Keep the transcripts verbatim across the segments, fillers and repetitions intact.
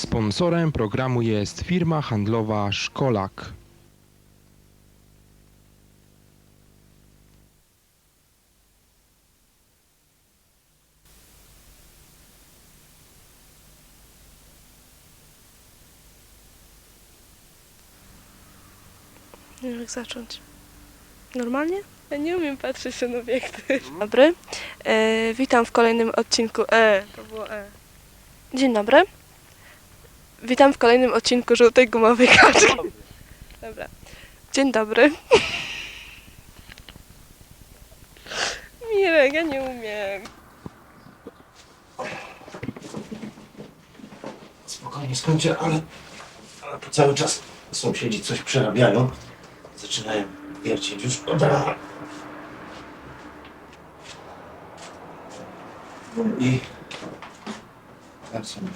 Sponsorem programu jest firma handlowa Szkolak. Nie wiem, jak zacząć. Normalnie? Ja nie umiem patrzeć na obiekty. Dzień dobry. E, witam w kolejnym odcinku. E, to było E. Dzień dobry. Witam w kolejnym odcinku Żółtej Gumowej Kaczki. Dobra. Dzień dobry. Mirek, ja nie umiem. Spokojnie skończę, ale, ale po cały czas sąsiedzi coś przerabiają. Zaczynają wiercić już od rana. No i tak sobie.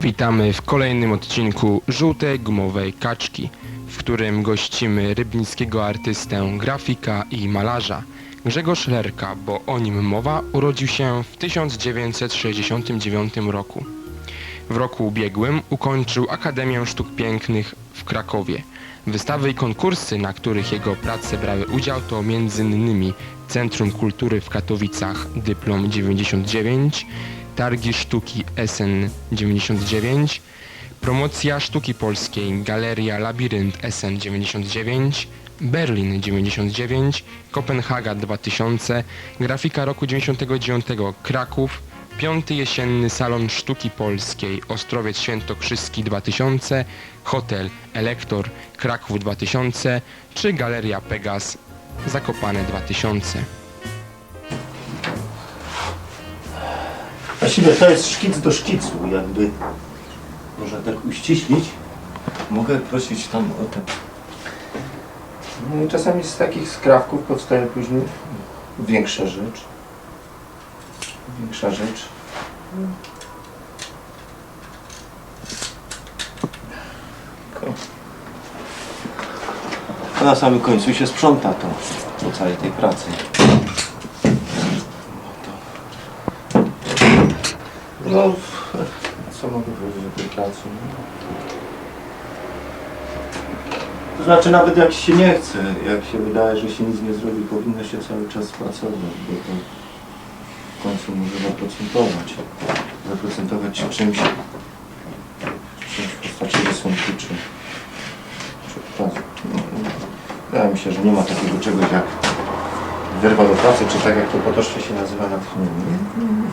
Witamy w kolejnym odcinku Żółtej Gumowej Kaczki, w którym gościmy rybnickiego artystę, grafika i malarza. Grzegorz Lerka, bo o nim mowa, urodził się w tysiąc dziewięćset sześćdziesiątym dziewiątym roku. W roku ubiegłym ukończył Akademię Sztuk Pięknych w Krakowie. Wystawy i konkursy, na których jego prace brały udział, to między innymi Centrum Kultury w Katowicach, dyplom dziewięćdziesiąt dziewięć, Targi Sztuki Essen dziewięćdziesiąt dziewięć, Promocja Sztuki Polskiej, Galeria Labirynt Essen dziewięćdziesiąt dziewięć, Berlin dziewięćdziesiąt dziewięć, Kopenhaga dwa tysiące, Grafika roku dziewięćdziesiątego dziewiątego Kraków, Piąty Jesienny Salon Sztuki Polskiej, Ostrowiec Świętokrzyski dwa tysiące, Hotel Elektor, Kraków dwa tysiące czy Galeria Pegas, Zakopane dwa tysiące. Właściwie to jest szkic do szkicu, jakby można tak uściślić. Mogę prosić tam o te. No i czasami z takich skrawków powstaje później większa rzecz. Większa rzecz. Ko- To na samym końcu się sprząta to po całej tej pracy. No, co mogę powiedzieć o tej pracy? To znaczy, nawet jak się nie chce, jak się wydaje, że się nic nie zrobi, powinno się cały czas pracować, bo to w końcu może zaprocentować. Zaprocentować czymś, czymś w postaci rysunku czy, czy obrazu. No, wydaje mi się, że nie ma takiego czegoś jak wyrwa do pracy, czy tak jak to potocznie się nazywa, natchnienie. Nie, nie, nie.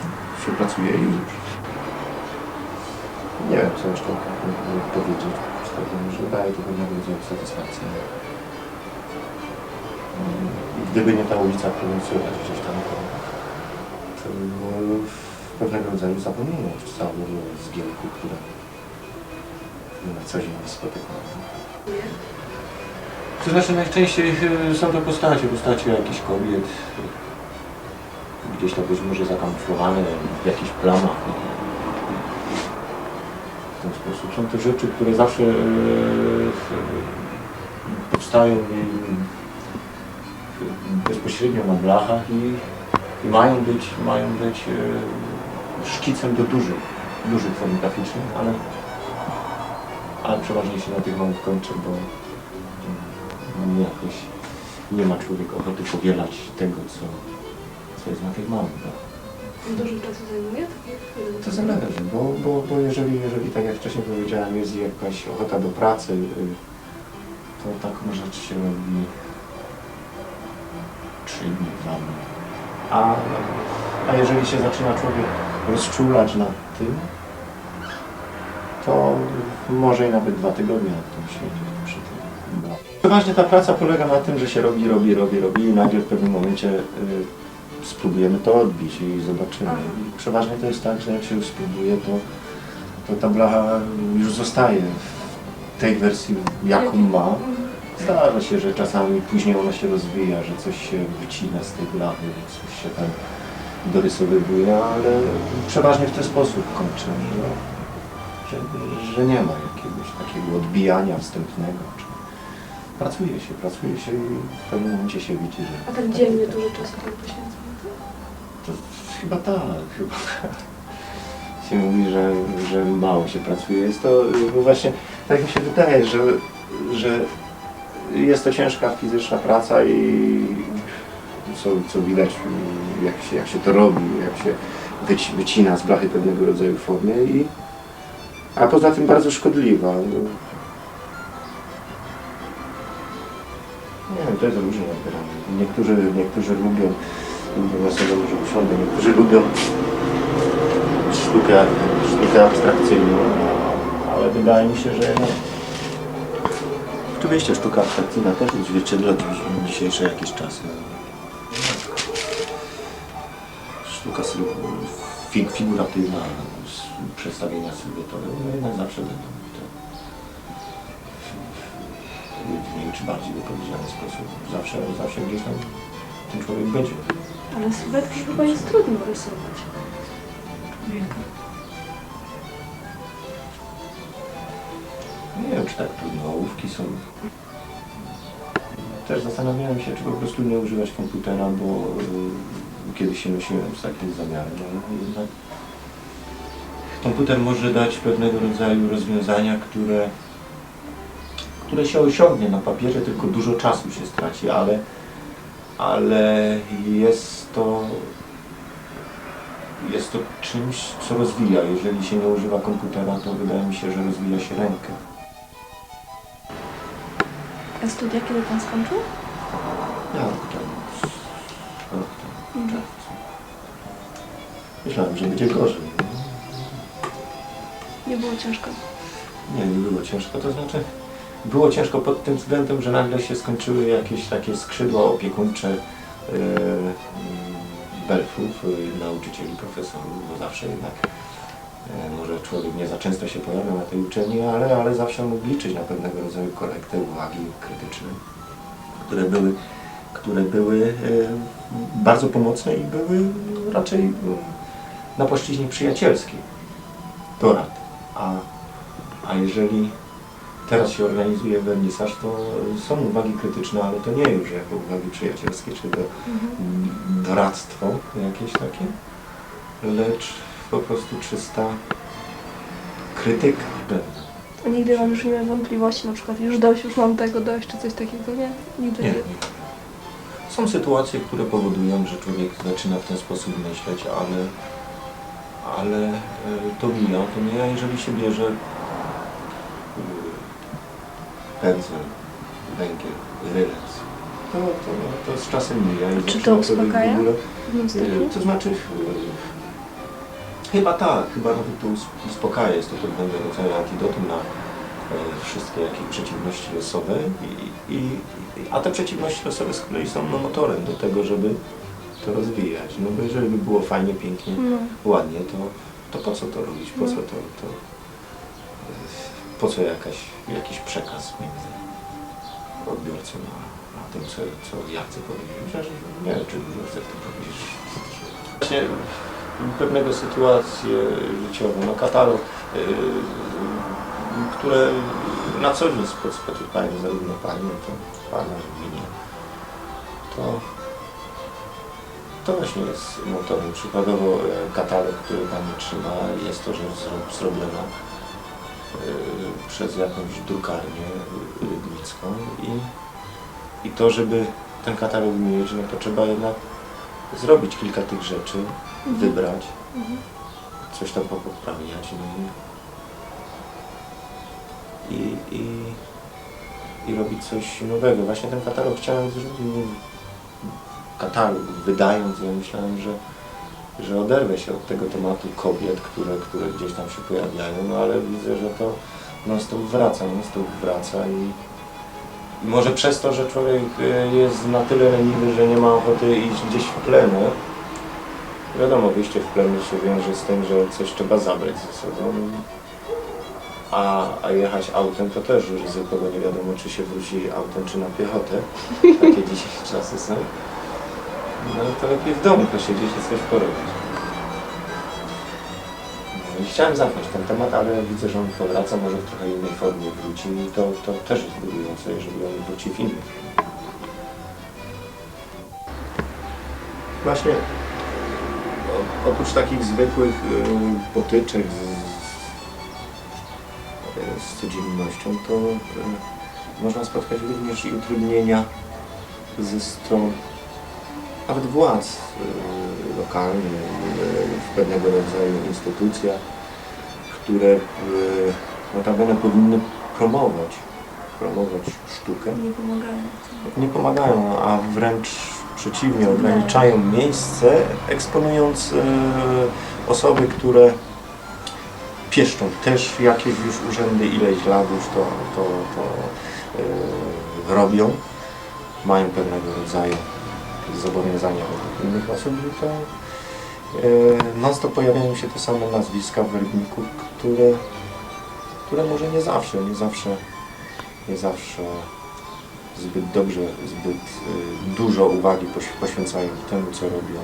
Się pracuje i już. Nie wiem, co jeszcze mogę powiedzieć. Poza tym, że daje to pewnego rodzaju satysfakcję. I gdyby nie ta ulica, którą słychać gdzieś tam, to, to by było pewnego rodzaju zapomnienie z całego zgiełku, które na co dzień spotykamy. To znaczy, najczęściej y, są to postacie, postacie jakichś kobiet, gdzieś tam być może zakamuflowane w jakichś plamach. W ten sposób są to rzeczy, które zawsze y, powstają i bezpośrednio na blachach i, i mają być, mają być e, szkicem do dużych, dużych form graficznych, ale, ale przeważnie się na tych małych kończę, bo mm, jakoś nie ma człowiek ochoty powielać tego, co, co jest na tych małych. Tak? Dużo czasu zajmuje takie? To zależy, bo, bo, bo jeżeli, jeżeli, tak jak wcześniej powiedziałem, jest jakaś ochota do pracy, y, to taką rzecz się robi trzy dni, dwa dni. A, a jeżeli się zaczyna człowiek rozczulać nad tym, to może i nawet dwa tygodnie nad tym siedzieć przy tym. Przeważnie ta praca polega na tym, że się robi, robi, robi, robi i nagle w pewnym momencie y, spróbujemy to odbić i zobaczymy. Przeważnie to jest tak, że jak się już spróbuje, to, to ta blacha już zostaje w tej wersji, jaką ma. Zdarza się, że czasami później ona się rozwija, że coś się wycina z tej blachy, że coś się tam dorysowywuje, ale przeważnie w ten sposób kończymy, że, że, że nie ma jakiegoś takiego odbijania wstępnego. Czy Pracuje się, pracuje się i w pewnym momencie się widzi, że... A tak dziennie dużo czasu pan poświęca na to? To chyba tak, chyba tak. Się mówi, że, że mało się pracuje. Jest to, y, właśnie, tak mi się wydaje, że, że jest to ciężka fizyczna praca i co, co widać, y, jak się, jak się to robi, jak się wyci-, wycina z blachy pewnego rodzaju formie i, a poza tym bardzo szkodliwa. Nie wiem, to jest różnie odbierane. Niektórzy, niektórzy lubią, lubią, ja sobie dobrze usiądę, niektórzy lubią sztukę, sztukę abstrakcyjną, ale wydaje mi się, że no, oczywiście sztuka abstrakcyjna też odzwierciedla dziś-, dzisiejsze jakieś czasy. Sztuka syl-, fig-, figuratywna, s-, przedstawienia sylwetowe, one jednak zawsze będą. I to w mniej czy bardziej wypowiedziany sposób. Zawsze, zawsze gdzieś tam ten człowiek będzie. Ale sylwetki chyba jest trudno rysować. Człowieka. Nie wiem, czy tak trudno. Ołówki są. Też zastanawiałem się, czy po prostu nie używać komputera, bo, y, kiedyś się nosiłem z takim zamiarem, ale jednak komputer może dać pewnego rodzaju rozwiązania, które, które się osiągnie na papierze, tylko dużo czasu się straci, ale, ale jest to, jest to czymś, co rozwija. Jeżeli się nie używa komputera, to wydaje mi się, że rozwija się rękę. A studia kiedy pan skończył? Ja rok temu. Rok temu, w Mhm. czerwcu. Myślałem, że będzie gorzej. Nie było ciężko? Nie, nie było ciężko. To znaczy, było ciężko pod tym względem, że nagle się skończyły jakieś takie skrzydła opiekuńcze, e, mm, belfów, e, nauczycieli, profesorów, bo zawsze jednak, e, może człowiek nie za często się pojawiał na tej uczelni, ale, ale zawsze mógł liczyć na pewnego rodzaju korektę, uwagi krytyczne, które były, które były, e, bardzo pomocne i były raczej, mm, na płaszczyźnie przyjacielskiej do rad. A, a jeżeli teraz się organizuje wernisaż, to są uwagi krytyczne, ale to nie już jako uwagi przyjacielskie czy do, doradztwo jakieś takie, lecz po prostu czysta krytyka pewna. A nigdy pan już nie miał wątpliwości, na przykład już dość, już mam tego dość, czy coś takiego, nie? Nigdy Nie, nie. Nie. Są sytuacje, które powodują, że człowiek zaczyna w ten sposób myśleć, ale, ale, e, to mija, to mija, jeżeli się bierze, e, pędzel, węgiel, rylec. To, to, to z czasem mija. I Czy zaczyna to człowiek uspokaja? W ogóle, W pewnym e, stopniu? to znaczy, e, chyba tak, chyba nawet to us-, uspokaja. Jest to pewnego rodzaju antidotum na, e, wszystkie jakieś przeciwności losowe. I, i, i, a te przeciwności losowe z kolei są, no, motorem do tego, żeby to rozwijać. No bo jeżeli by było fajnie, pięknie, No. ładnie, to, to po co to robić? Po No. Co to, to, e, po co jakaś, jakiś przekaz między odbiorcą a, a tym, co, co ja chcę powiedzieć? Myślę, że nie wiem, czy dużo chcę w tym powiedzieć. Właśnie pewnego sytuacje życiowe, no, katalog, e, które na co dzień spot-, spotykają zarówno panie, jak i pana, jak i mnie. To, to właśnie jest motorem. Przykładowo, e, katalog, który pani trzyma, jest to rzecz zro-, zrobiona, e, przez jakąś drukarnię, e, rybnicką i, i to, żeby ten katalog mieć, no to trzeba jednak zrobić kilka tych rzeczy, Mhm. Wybrać, Mhm. coś tam popoprawiać, no i, i, i, i robić coś nowego. Właśnie ten katalog chciałem zrobić, katalog wydając, ja myślałem, że, że oderwę się od tego tematu kobiet, które, które gdzieś tam się pojawiają, no ale widzę, że to non stop wraca, non stop wraca i, i może przez to, że człowiek, e, jest na tyle leniwy, że nie ma ochoty iść gdzieś w pleny, wiadomo, wyjście w pleny się wiąże z tym, że coś trzeba zabrać ze sobą, a, a jechać autem to też ryzyko, bo nie wiadomo, czy się wróci autem, czy na piechotę. Takie dzisiejsze czasy są. No to lepiej w domu posiedzieć i coś porobić. No, No i chciałem zamknąć ten temat, ale widzę, że on powraca, może w trochę innej formie wróci i to, to też jest budujące, jeżeli on wróci w innej formie. Właśnie o- oprócz takich zwykłych y, potyczek z, z codziennością, to y, można spotkać również i utrudnienia ze strony nawet władz y, lokalnych, y, w pewnego rodzaju instytucjach, które y, notabene powinny promować, promować sztukę. Nie pomagają. Nie pomagają, a wręcz przeciwnie, ograniczają miejsce, eksponując e, osoby, które pieszczą też jakieś już urzędy, ileś lat już to, to, to e, robią, mają pewnego rodzaju zobowiązania wobec innych osób i to e, non-stop pojawiają się te same nazwiska w Rybniku, które, które może nie zawsze, nie zawsze, nie zawsze zbyt dobrze, zbyt y, dużo uwagi poś- poświęcają temu, co robią,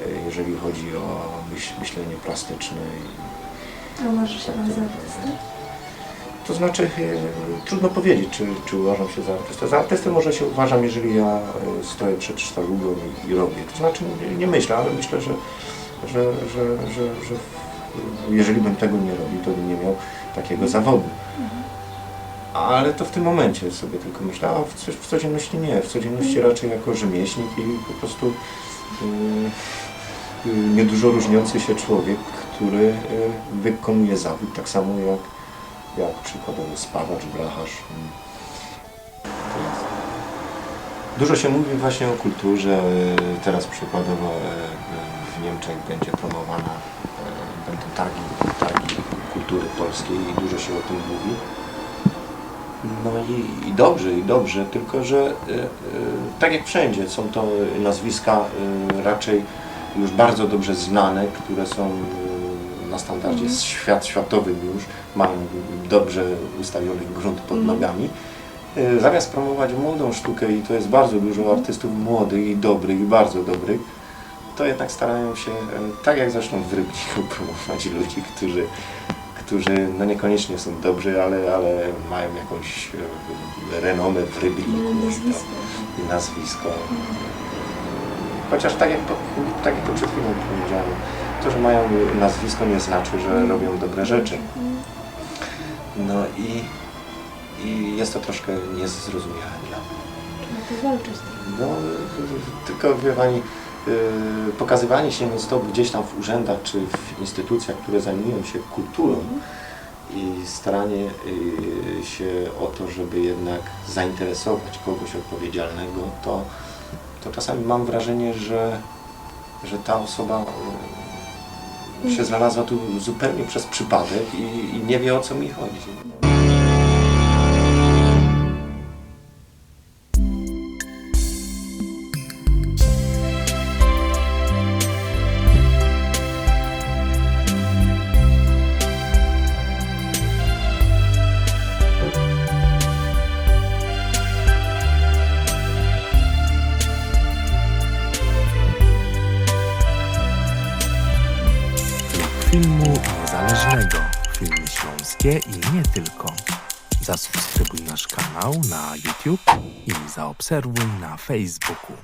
y, jeżeli chodzi o myśl, myślenie plastyczne. I A uważasz się pan za artystę? To znaczy, y, trudno powiedzieć, czy, czy uważam się za artystę. Za artystę może się uważam, jeżeli ja y, stoję przed sztalugą i, i robię. To znaczy, nie, nie myślę, ale myślę, że, że, że, że, że w- jeżeli bym tego nie robił, to bym nie miał takiego zawodu. Ale to w tym momencie sobie tylko myślę, a w, co- w codzienności nie. W codzienności raczej jako rzemieślnik i po prostu y, y, niedużo różniący się człowiek, który y, wykonuje zawód tak samo jak, jak przykładowo spawarz, bracharz. Mm. Dużo się mówi właśnie o kulturze. Y, Teraz przykładowo y, w Niemczech będzie promowana, y, będą targi, targi kultury polskiej i dużo się o tym mówi. No i, i dobrze, i dobrze, tylko że y, y, tak jak wszędzie są to nazwiska y, raczej już bardzo dobrze znane, które są y, na standardzie Mhm. Świat, światowym już, mają dobrze ustawiony grunt pod Mhm. nogami. Y, Zamiast promować młodą sztukę, i to jest bardzo dużo Mhm. artystów młodych i dobrych, i bardzo dobrych, to jednak starają się, e, tak jak zresztą w Rybniku, promować ludzi, którzy, którzy no niekoniecznie są dobrzy, ale, ale mają jakąś e, renomę w Rybniku Mają i to- nazwisko. i nazwisko. Chociaż tak jak, po, tak jak to przed chwilą powiedziałem, to, że mają nazwisko, nie znaczy, że Mhm. robią dobre rzeczy. Mhm. No i, i jest to troszkę niezrozumiałe dla mnie. Trzeba to zwalczyć. No, tylko wie pani, yy, pokazywanie się non-stop gdzieś tam w urzędach czy w instytucjach, które zajmują się kulturą i staranie yy, się o to, żeby jednak zainteresować kogoś odpowiedzialnego, to, to czasami mam wrażenie, że, że ta osoba yy, się znalazła tu zupełnie przez przypadek i, i nie wie, o co mi chodzi. Klub filmu niezależnego. Filmy śląskie i nie tylko. Zasubskrybuj nasz kanał na YouTube i zaobserwuj na Facebooku.